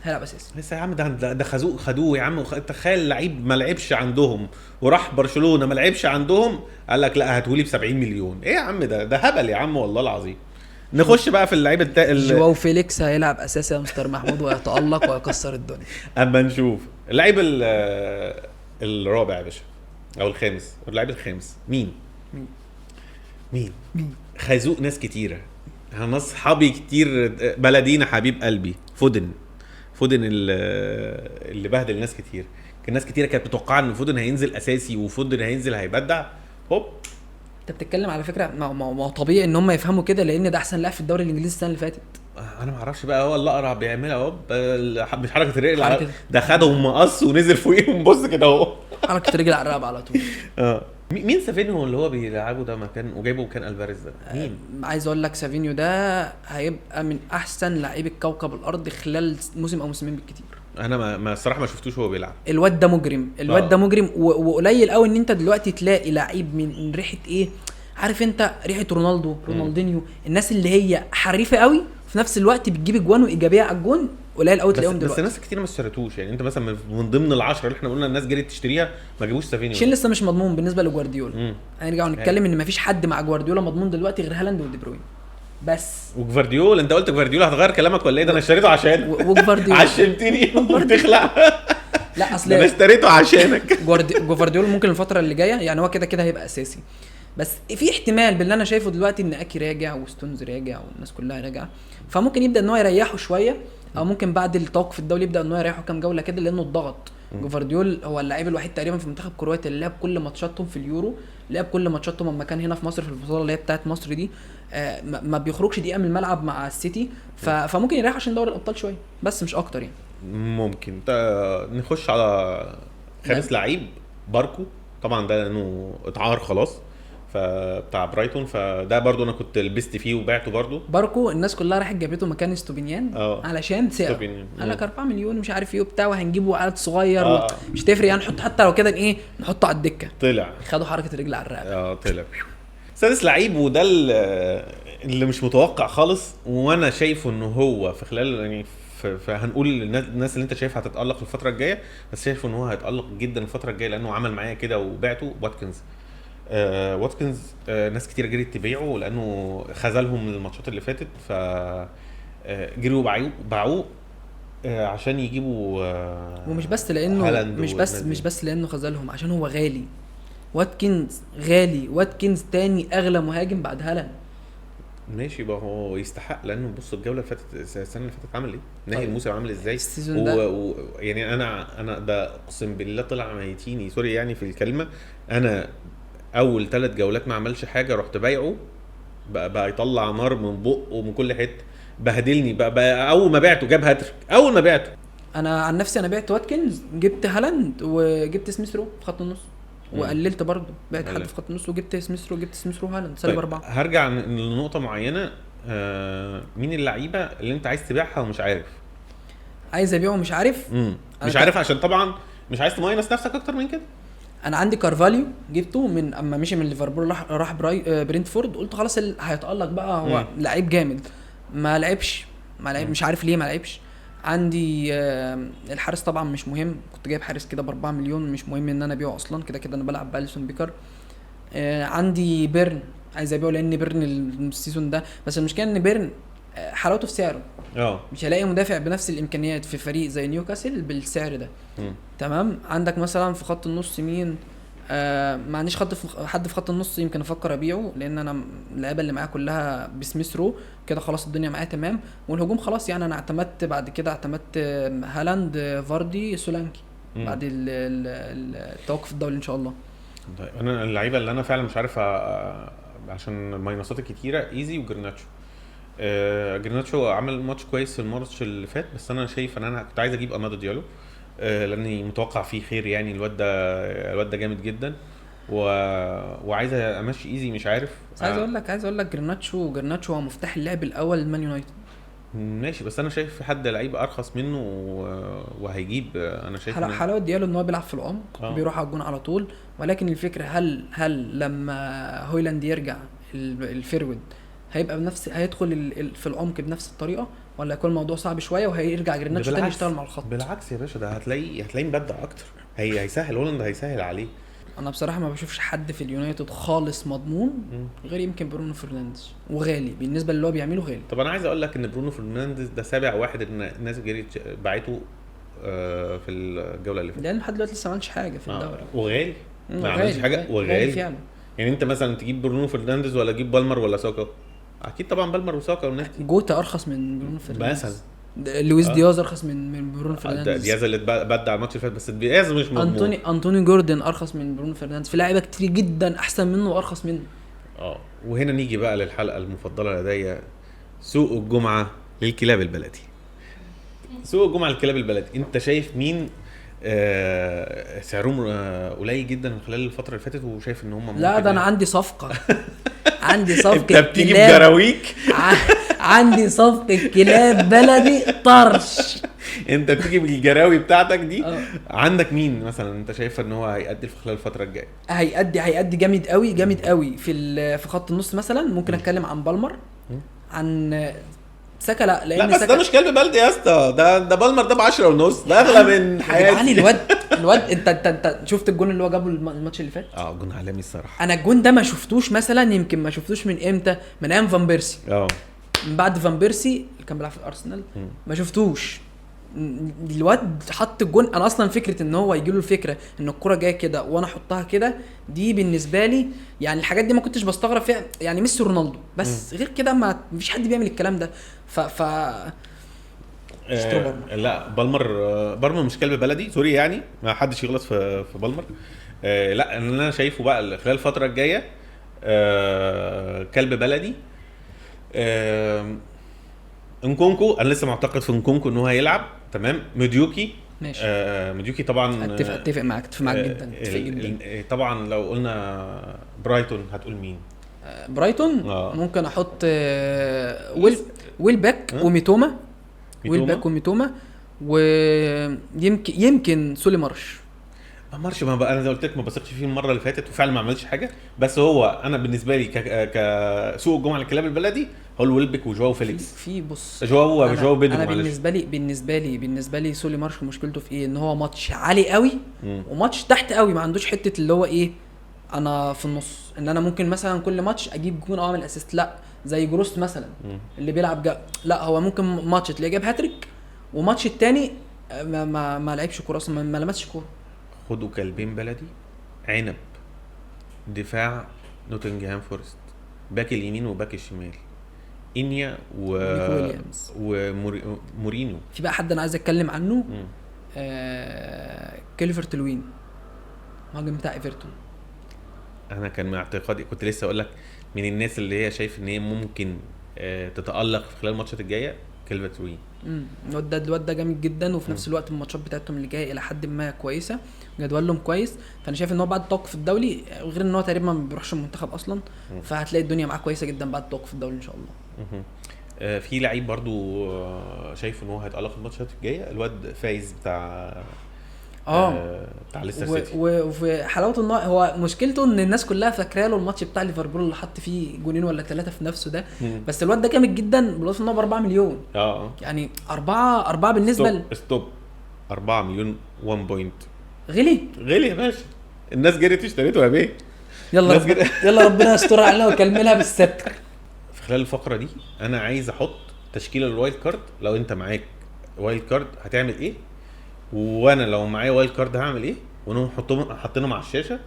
هيلعب اساسي لسه يا عم، ده خدوه يا عم. تخيل لعيب ما لعبش عندهم وراح برشلونة ما لعبش عندهم، قال لك لا هاتولي ب 70 مليون. ايه يا عم ده هبل يا عم والله العظيم. نخش بقى في اللعيب جواو فيليكس هيلعب اساسي يا مستر محمود، ويتالق ويكسر الدنيا. اما نشوف اللعيب الرابع يا باشا او الخامس، اللعيب الخامس مين؟ مين خازوق ناس كتيرة، انا اصحابي كتير، بلدينا حبيب قلبي فودن اللي بهدل ناس كتير. كان ناس كتيرة كانت متوقعه ان فودن هينزل اساسي، وفودن هينزل هيبدع. هوب، انت بتتكلم على فكرة ما طبيعي ان هم يفهموا كده، لان ده احسن لاعب في الدوري الانجليزي السنة اللي فاتت. انا ما اعرفش بقى هو اللي اقرع بيعملها، هوب مش حركة الرجل ده، خدهم مقص ونزل فوقيهم، بص كده اهو حركة رجل على الرقبة على طول. مين سافينيو اللي هو بيلعبه ده مكان وجايبه مكان الفاريز ده؟ مين؟ عايز اقول لك سافينيو ده هيبقى من احسن لعيبة كوكب الارض خلال موسم او موسمين بالكتير. انا ما الصراحة ما شفتوش هو بيلعب. الواد ده مجرم، الواد ده مجرم، وقليل قوي ان انت دلوقتي تلاقي لعيب من ريحه ايه، عارف انت ريحه رونالدو، رونالدينيو، الناس اللي هي حريفه قوي في نفس الوقت بتجيب اجوان وايجابية على الجون، قليل قوي تلاقيهم دلوقتي. بس ناس كتير ما اشتريتوش، يعني انت مثلا من ضمن العشرة اللي احنا قلنا الناس جريت تشتريها ما جابوش سافينيو، عشان لسه مش مضمون بالنسبة لجوارديولا. هنرجع ونتكلم ان ما فيش حد مع جوارديولا مضمون دلوقتي غير هالاند ودي بروين بس. وجوارديولا انت قلت جوارديولا هتغير كلامك ولا ايه؟ ده انا اشتريته عشان وجوارديولا عشمتني وبتخلع. لا اصل انا اشتريته عشانك. جوارديولا ممكن الفترة اللي جاية يعني هو كده كده هيبقى اساسي، بس في احتمال باللي انا شايفه دلوقتي ان اكي راجع وستونز راجع والناس كلها راجعه، فممكن يبدا ان هو يريحه شوية، او ممكن بعد التوقف الدولي يبدا ان هو يريحه كام جولة كده، لانه الضغط. جوارديول هو اللاعب الوحيد تقريبا في منتخب كرواتيا اللي لعب كل ماتشاتهم في اليورو، لعب كل ماتشاتهم لما كان هنا في مصر في البطولة اللي هي بتاعت مصر دي، ما بيخرجش دقيقة من الملعب مع السيتي، فممكن يريح عشان دوري الابطال شوية بس مش اكتر يعني. ممكن نخش على خامس لعيب، باركو. طبعا ده لانه اتعار خلاص فبتاع برايتون، فده برضو انا كنت لبست فيه وبعته برضو. باركو الناس كلها راحت جابته مكان استوبينيان علشان سعر، قال لك 4 مليون مش عارف ايه وبتاع، وهنجيبه عدد صغير مش تفرق يعني، نحط حتى لو كده ايه نحطه على الدكة. طلع خدوا حركة الرجل على الرقبة. طلع سادس لعيب، وده اللي مش متوقع خالص، وانا شايفه انه هو في خلال يعني فهنقول الناس اللي انت شايفها هتتالق الفترة الجاية، بس شايفه ان هو هيتالق جدا الفترة الجاية لانه عمل معايا كده وبعته. واتكنز، واتكنز ناس كتير جريت تبيعه لانه خذلهم من الماتشات اللي فاتت، ف جريوا باعوه عشان يجيبوا. ومش بس لانه مش بس لانه خذلهم، عشان هو غالي. واتكنز غالي، واتكنز تاني اغلى مهاجم بعد هالاند. ماشي بقى هو يستحق، لانه بص الجولة اللي فاتت السنة اللي فاتت عمل ايه، نهي الموسم عامل ازاي يعني انا ده اقسم بالله طلع ميتيني، sorry يعني في الكلمة. انا اول 3 جولات ما عملش حاجة، رحت بايعه بقى يطلع نار من بقه ومن كل حتة، بهدلني بقى اول ما بعته جاب هاتريك اول ما بعته. انا عن نفسي انا بعت واتكنز، جبت هالاند وجبت سميث رو في خط النص، وقللت برضه بعت حد في خط النص وجبت سميث رو، جبت سميث رو هالاند سالب طيب 4. هرجع لنقطة معينة، مين اللعيبة اللي انت عايز تبيعها ومش عارف؟ عايز ابيعه مش عارف. مش عارف عشان طبعا مش عايز ت minus نفسك اكتر من كده. انا عندي كارفاليو جبته من اما مشي من ليفربول راح برينتفورد، قلت خلاص هيتالق بقى، هو لعيب جامد، ما لعبش، مش عارف ليه ما لعبش. عندي الحارس طبعا مش مهم، كنت جايب حارس كده ب4 مليون، مش مهم ان انا ابيعه اصلا، كده كده انا بلعب باليسون بيكر. عندي بيرن عايز ابيعه لان بيرن ال season ده، بس المشكلة ان بيرن حلاوته في سعره، مش هلاقي مدافع بنفس الامكانيات في فريق زي نيوكاسل بالسعر ده. تمام. عندك مثلا في خط النص مين؟ ما عنديش حد في خط النص يمكن افكر ابيعه، لان انا اللعيبة اللي معايا كلها بسميث رو كده، خلاص الدنيا معايا تمام. والهجوم خلاص يعني انا اعتمدت بعد كده، اعتمدت هالاند، فاردي، سولانكي بعد التوقف الدولي ان شاء الله. طيب انا اللعيبة اللي انا فعلا مش عارف عشان ال minus ات الكتيرة، ايزي وجرناتشو. جرناتشو عمل ماتش كويس في الماتش اللي فات، بس انا شايف ان انا كنت عايز اجيب امادو ديالو، لاني متوقع فيه خير يعني. الواد ده جامد جدا، وعايز امشي ايزي مش عارف. بس عايز اقول لك جرناتشو هو مفتاح اللعب الاول لمان يونايتد. ماشي، بس انا شايف في حد لعيب ارخص منه وهيجيب. انا شايف حلاوة ديالو ان هو بيلعب في العمق، بيروح على الجون على طول، ولكن الفكرة هل لما هويلاند يرجع ال forward هيبقى بنفس، هيدخل في العمق بنفس الطريقة، ولا يكون الموضوع صعب شوية وهيرجع جرناتشو تاني يشتغل مع الخط؟ بالعكس يا باشا، ده هتلاقيه مبدع اكتر، هيسهل هولاند، هيسهل عليه. انا بصراحة ما بشوفش حد في اليونايتد خالص مضمون غير يمكن برونو فرنانديز، وغالي بالنسبة للي هو بيعمله غالي. طب انا عايز اقول لك ان برونو فرنانديز ده سابع واحد الناس جريت باعته في الجولة اللي فاتت، لان لحد دلوقتي لسه ما عملش حاجة في الدوري، وغالي، ما عملش حاجة وغالي فعلا. يعني انت مثلا تجيب برونو فرنانديز ولا تجيب بالمر ولا ساكا؟ اكيد طبعا بالمر وساكا والناس دي. جوتا ارخص من برونو فرنانديز مثلا، لويس دياز ارخص من برونو فرنانديز. دياز اللي بدع الماتش اللي فات، بس دياز مش مضمون. انطوني جوردن ارخص من برونو فرنانديز، في لاعيبه كتير جدا احسن منه وارخص منه. وهنا نيجي بقى للحلقة المفضلة لدي، سوق الجمعة للكلاب البلدي. سوق الجمعة للكلاب البلدي، انت شايف مين سعرهم قليل جدا من خلال الفترة اللي فاتت وشايف ان هم لا ده انا عندي صفقة عندي صفقة انت بتيجي بجراويك عندي صفقة كلاب بلدي طرش. انت بتيجي بالجراوي بتاعتك دي. عندك مين مثلا انت شايف ان هو هيأدي في خلال الفترة الجاية؟ هيأدي جامد قوي، جامد قوي في خط النص مثلا. ممكن اتكلم عن بالمر، عن ساكا. لا بس ده مش كلب بلدي يا اسطى، ده بالمر ده ب10.5، ده اغلى من حياتي. يعني الواد انت شفت الجون اللي هو جابه الماتش اللي فات؟ جون عالمي الصراحة. انا الجون ده ما شفتوش مثلا، يمكن ما شفتوش من امتى، من ايام فان بيرسي. من بعد فان بيرسي اللي كان بيلعب في الارسنال ما شفتوش. الواد حط الجون. انا اصلا فكرة ان هو يجي له الفكرة ان الكره جاية كده وانا احطها كده، دي بالنسبة لي يعني الحاجات دي ما كنتش بستغرب فيها، يعني ميسي ورونالدو بس، غير كده ما فيش حد بيعمل الكلام ده. ف لا بالمر مش كلب بلدي، sorry يعني، ما حدش يغلط في بالمر. لا اللي انا شايفه بقى خلال الفترة الجاية كلب بلدي انكونكو. انا لسه معتقد في انكونكو ان هو هيلعب تمام. مديوكي ماشي. مديوكي طبعا اتفق معاك، اتفق معاك جدا، اتفق جدا. طبعا لو قلنا برايتون هتقول مين؟ برايتون ممكن احط ويل باك وميتوما، ويل باك وميتوما، ويمكن سولي مارش. مارش ما بقى انا زي قلت لك ما بثقش فيه المرة اللي فاتت وفعلا ما عملش حاجة، بس هو انا بالنسبة لي كسوق الجمعة للكلاب البلدي هو ويلبك وجواو فيليكس. في بص جواو بيدرو. انا بالنسبة لي سولي مارش مشكلته في ايه؟ ان هو ماتش عالي قوي وماتش تحت قوي، ما عندوش حتة اللي هو ايه انا في النص، ان انا ممكن مثلا كل ماتش اجيب جون او اعمل assist، لا زي جروس مثلا اللي بيلعب لا هو ممكن ماتش تلاقيه جاب هاتريك وماتش التاني ما لعبش كورة اصلا، ما لمسش كورة. خدوا كلبين بلدي عنب، دفاع نوتنجهام فورست، باك اليمين وباك الشمال، انيا ومورينو. في بقى حد انا عايز اتكلم عنه، كيلفرت لوين، مهاجم بتاع ايفرتون. انا كان من اعتقادي كنت لسه اقول لك من الناس اللي هي شايف ان هي ممكن تتالق في خلال الماتشات الجاية كيلفرت لوين. الواد ده جامد جدا، وفي نفس الوقت الماتشات بتاعتهم اللي جاية الى حد ما كويسة، جدولهم كويس، فانا شايف ان هو بعد التوقف الدولي، غير ان هو تقريبا ما بيروحش المنتخب اصلا، فهتلاقي الدنيا معاه كويسة جدا بعد التوقف الدولي ان شاء الله. في لعيب برضو شايف ان هو هيتالق في الماتشات الجاية، الواد فايز بتاع بتاع ليستر سيتي. وفي حلاوة النوع، هو مشكلته ان الناس كلها فاكره له الماتش بتاع ليفربول اللي حط فيه جونين ولا 3 في نفسه ده، بس الواد ده جامد جدا، بالاضافة ان هو ب 4 مليون. يعني 4 بالنسبة stop 4 مليون 1 point، غلي غلي يا باشا، الناس جريت اشتريته يا بيه. يلا يلا ربنا يستر علينا ويكملها بالستر. في خلال الفقرة دي انا عايز احط تشكيله ال wild card. لو انت معاك wild card هتعمل ايه، وانا لو معايا wild card هعمل ايه، ونقوم حاطينهم على الشاشة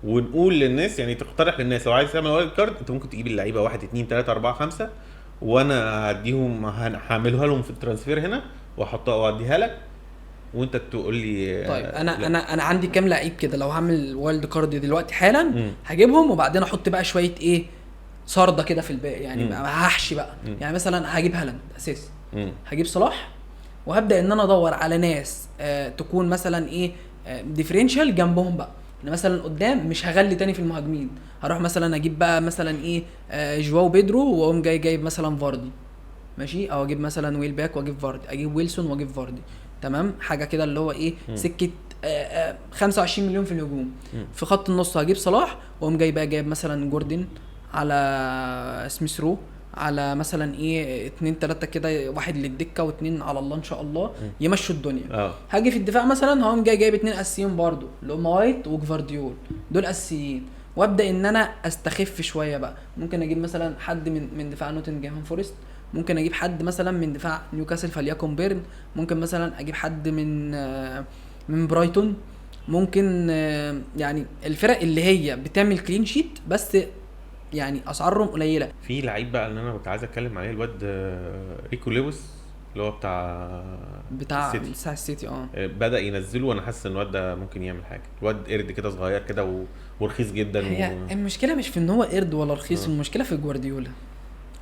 ونقول للناس، يعني تقترح للناس لو عايز تعمل wild card انت ممكن تجيب اللعيبة 1 2 3 4 5، وانا هديهم هعملها لهم في ال transfer هنا واحطها واديها لك وانت تقول لي. طيب انا عندي كام لعيب كده لو هعمل wild card دلوقتي حالا هجيبهم، وبعدين احط بقى شوية ايه صرده كده في الباقي، يعني بقى هحشي بقى. يعني مثلا هجيب هالاند اساسي، هجيب صلاح، وهبدا ان انا ادور على ناس تكون مثلا ايه differential جنبهم بقى. انا مثلا قدام مش هغلي تاني في المهاجمين، هروح مثلا اجيب بقى مثلا ايه جواو بيدرو، واقوم جاي جايب مثلا فاردي، ماشي، او اجيب مثلا ويل باك واجيب فاردي، اجيب ويلسون واجيب فاردي، تمام، حاجة كده اللي هو ايه سكة 25 مليون في الهجوم. في خط النص هجيب صلاح، واقوم جاي بقى جايب مثلا جوردن على سميث رو، على مثلا ايه 2 3 كده، واحد للدكه واثنين على الله ان شاء الله يمشوا الدنيا. هاجي في الدفاع مثلا هقوم جاي جايب 2 اساسيين برضو اللي هم وايت وجفارديول، دول اساسيين، وابدا ان انا استخف شوية بقى. ممكن اجيب مثلا حد من دفاع نوتنجهام فورست، ممكن اجيب حد مثلا من دفاع نيوكاسل فليكن بيرن، ممكن مثلا اجيب حد من برايتون، ممكن يعني الفرق اللي هي بتعمل clean sheet بس يعني اسعارهم قليله. في لعيب بقى اللي انا كنت عايز اتكلم عليه، الواد ريكو لويس اللي هو بتاع السيتي، بدا ينزله وانا حاسس ان الواد ده ممكن يعمل حاجة. الواد قرد كده صغير كده ورخيص جدا. هي المشكلة مش في ان هو قرد ولا رخيص، المشكلة في جوارديولا.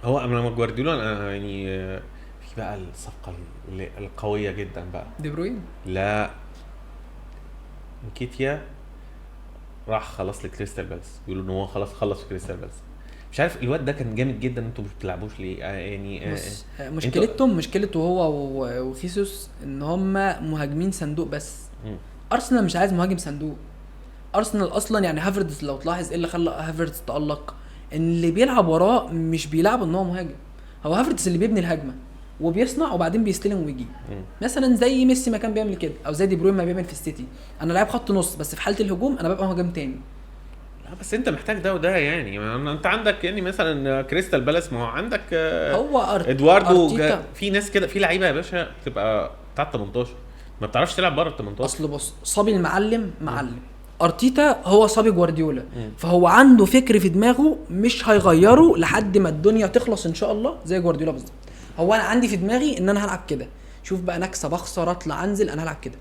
هو انا جوارديولا انا يعني في بقى الصفقة القوية جدا بقى، دي بروين، لا نكيتيا راح خلاص لكريستال بالاس، بيقولوا ان هو خلاص خلص في كريستال بالاس. مش عارف الواد ده كان جامد جدا، انتوا مش بتلعبوش ليه يعني؟ مشكلتهم مشكلته هو وخيسوس ان هم مهاجمين صندوق بس. ارسنال مش عايز مهاجم صندوق. ارسنال اصلا يعني هافرتز لو تلاحظ ايه اللي خلى هافرتز تالق، ان اللي بيلعب وراه مش بيلعب ان هو مهاجم، هو هافرتز اللي بيبني الهجمة وبيصنع وبعدين بيستلم ويجيب. مثلا زي ميسي ما كان بيعمل كده، او زي دي بروين ما بيعمل في السيتي. انا لاعب خط نص بس في حاله الهجوم انا ببقى مهاجم تاني. لا بس انت محتاج ده وده يعني. انت عندك يعني مثلا كريستال بالاس، ما هو عندك هو ادواردو، في ناس كده، في لعيبة يا باشا بتبقى بتاع 18 ما بتعرفش تلعب بره ال 18. اصل بص، صبي المعلم معلم، ارتيتا هو صبي جوارديولا، فهو عنده فكر في دماغه مش هيغيره لحد ما الدنيا تخلص ان شاء الله، زي جوارديولا بالظبط. هو انا عندي في دماغي ان انا هلعب كده، شوف بقى انا اكسب اخسر اطلع انزل، انا هلعب كده.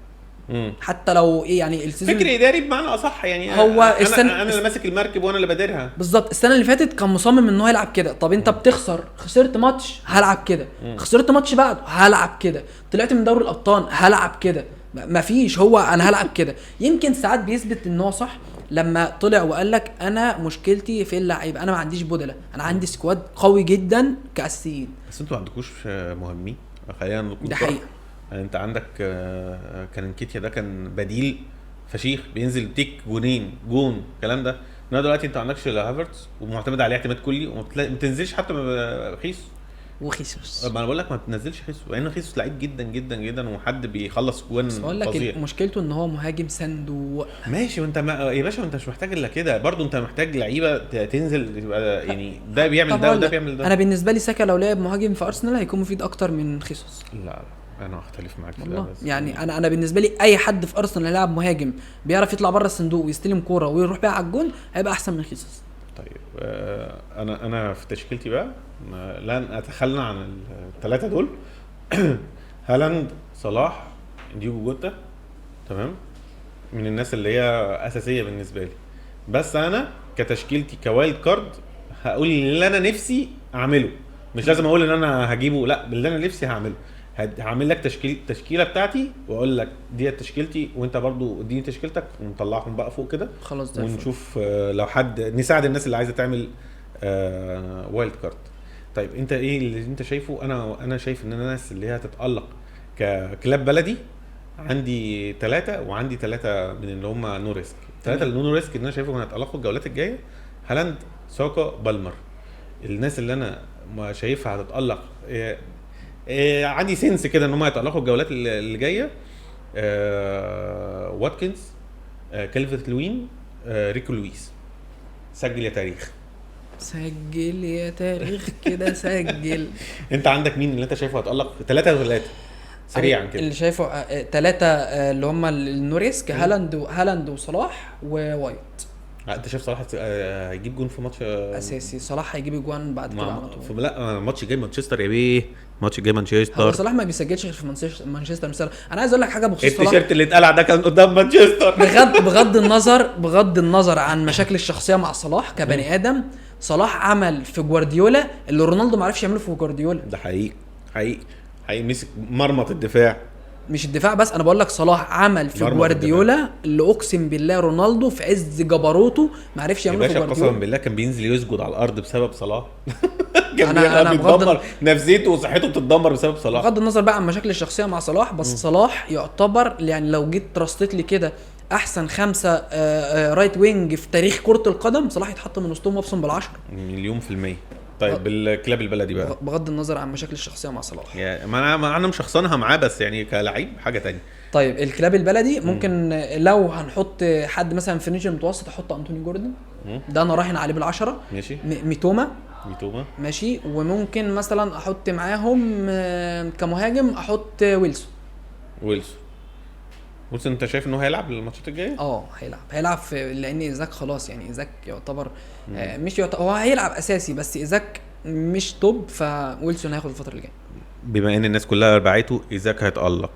حتى لو ايه يعني ال season فكر اداري بمعنى اصح يعني. هو انا اللي ماسك المركب وانا اللي بادرها بالظبط. السنة اللي فاتت كان مصمم ان هو يلعب كده. طب انت بتخسر، خسرت ماتش هلعب كده، خسرت ماتش بعده هلعب كده، طلعت من دوري الابطال هلعب كده، مفيش، هو انا هلعب كده. يمكن ساعات بيثبت ان هو صح لما طلع وقال لك انا مشكلتي في اللعيبة، انا ما عنديش بدله، انا عندي squad قوي جدا كاسيين. بس انتوا ما عندكوش مهمين، خلينا نقول ده حقيقة. يعني انت عندك كان نكيتيا ده كان بديل فشيخ، بينزل تيك جونين جون الكلام ده. انما دلوقتي انت ما عندكش لا هافرتز ومعتمد عليه اعتماد كلي، وما بتنزلش حتى خيسوس وخيسوس. ما انا بقول لك ما بتنزلش خيسوس، لان خيسوس لعيب جدا جدا جدا وحد بيخلص جوان فظيع. بقول لك مشكلته ان هو مهاجم صندوق. ماشي، وانت يا باشا انت مش محتاج الا كده برضو، انت محتاج لعيبة تنزل تبقى يعني ده بيعمل ده وده بيعمل ده. انا بالنسبة لي ساكا لو لعب مهاجم في ارسنال هيكون مفيد اكتر من خيسوس. لا انا اختلف معاك في ده. يعني انا بالنسبة لي اي حد في ارسنال هيلعب مهاجم بيعرف يطلع بره الصندوق ويستلم كورة ويروح بيها على الجون هيبقى احسن من خيسوس. طيب انا في تشكيلتي بقى لن اتخلى عن الثلاثة دول. هالاند، صلاح، ديوجو جوتا، تمام، من الناس اللي هي اساسية بالنسبة لي. بس انا كتشكيلتي ك wild card هقول اللي انا نفسي اعمله، مش لازم اقول ان انا هجيبه، لا اللي انا نفسي هعمله. هعمل لك تشكيله بتاعتي واقول لك دي تشكيلتي، وانت برضو اديني تشكيلتك، ونطلعهم بقى فوق كده خلاص زي الفل. ونشوف لو حد نساعد الناس اللي عايزه تعمل wild card. طيب انت ايه اللي انت شايفه؟ انا شايف ان الناس اللي هي هتتالق ككلاب بلدي عندي 3، وعندي 3 من اللي هم no risk. 3 اللي no risk اللي انا شايفهم هيتالقوا الجولات الجاية: هالاند، ساكا، بالمر. الناس اللي انا ما شايفها هتتالق عندي sense كده ان هم هيتالقوا الجولات اللي جاية: واتكنز، كالفرت لوين، ريكو لويس. سجل يا تاريخ، سجل يا تاريخ كده سجل. انت عندك مين اللي انت شايفه هيتالق؟ 3 و3 سريعا كده. اللي شايفه 3 اللي هم ال no risk: هالاند وصلاح ووايت. انت شايف صلاح هيجيب جون في ماتش اساسي؟ صلاح هيجيب اجوان بعد كده على طول. لا الماتش الجاي مانشستر يا بيه، الماتش الجاي هو مانشستر. صلاح ما بيسجلش غير في مانشستر مثلا. انا عايز اقول لك حاجة بخصوص صلاح. التيشيرت اللي اتقلع ده كان قدام مانشستر. بغض النظر عن مشاكل الشخصية مع صلاح كبني ادم، صلاح عمل في جوارديولا اللي رونالدو ما عرفش يعمله في جوارديولا. ده حقيقي حقيقي حقيقي، مسك مرمط الدفاع. مش الدفاع بس، انا بقول لك صلاح عمل في مرمط جوارديولا اللي اقسم بالله رونالدو في عز جبروته ما عرفش يا يعمله في باشا قسما جوارديولا. بالله كان بينزل يسجد على الارض بسبب صلاح. كان أنا بيتدمر نفسيته وصحته بتتدمر بسبب صلاح. بغض النظر بقى عن مشاكل الشخصية مع صلاح، بس صلاح يعتبر يعني لو جيت رصيت لي كده احسن 5 right wing في تاريخ كره القدم، صلاح يتحط من وسطهم وابصم بال10 1,000,000%. طيب الكلاب البلدي بقى، بغض النظر عن مشاكل الشخصية مع صلاح. يعني ما انا مشخصنها معاه، بس يعني كلاعب حاجة تانية. طيب الكلاب البلدي ممكن لو هنحط حد مثلا في range المتوسط احط انتوني جوردن، ده انا راهن عليه بال10. ماشي. ميتوما. ميتوما ماشي. وممكن مثلا احط معاهم كمهاجم احط ويلسون. ويلسون انت شايف انه هيلعب الماتشات الجاية؟ هيلعب في، لان ايزاك خلاص يعني ايزاك يعتبر مش يعتبر، هو هيلعب اساسي بس ايزاك مش top، فويلسون هياخد الفترة اللي جاية. بما ان الناس كلها باعته ايزاك هيتالق،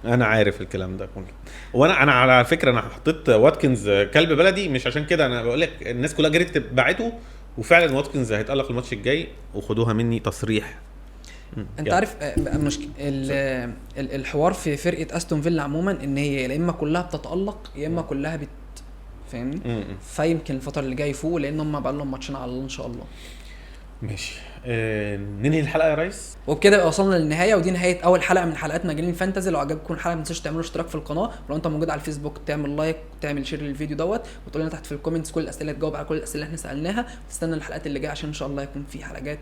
انا عارف الكلام ده كله. وانا على فكرة انا حطيت واتكنز كلب بلدي مش عشان كده، انا بقول لك الناس كلها جريت باعته، وفعلا واتكنز هيتالق الماتش الجاي، وخدوها مني تصريح. انت عارف مشكلة الحوار في فرقه استون فيلا عموما ان هي يا اما كلها بتتالق يا اما كلها فاهمني؟ فيمكن الفترة اللي جاية فوق، لان هم بقى لهم ماتشين على الله ان شاء الله. ماشي، ننهي الحلقة يا ريس. وبكده يبقى وصلنا للنهاية، ودي نهاية اول حلقة من حلقات مجانين ال fantasy. لو عجبكم الحلقة ما تنسوش تعملوا اشتراك في القناة، ولو انت موجود على الفيسبوك تعمل like وتعمل share للفيديو دوت، وتقول لنا تحت في ال comments كل الاسئلة، تجاوب على كل الاسئلة اللي احنا سالناها، وتستنى الحلقات اللي جاية عشان ان شاء الله يكون في حلقات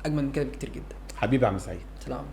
اجمل من كده بكتير جدا. حبيبي يا عم سعيد. سلام.